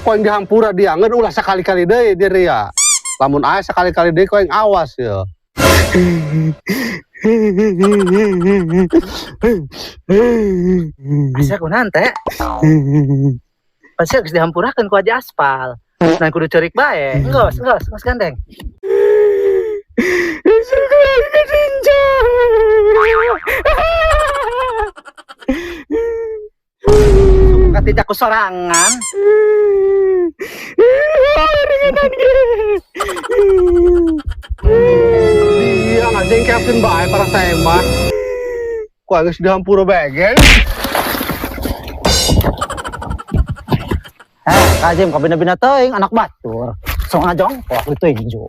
Ku aing dihampura dia ngeun ulah sakali-kali deui dia. Lamun aya sakali-kali deui ku aing awas ya. Asa kunaon teh? Pasti geus dihampurakeun ku Haji Aspal. Nah kudu ceurik bae. Enggeus, enggeus, enggeus gandeng. Katinjak ku sorangan. Iya ngajeng Kevin bae para saya mah. Ku aing geus dihampura bae ge. Eh, Kazim kabina-bina teuing anak batur. Sok ngajongkok ditinju.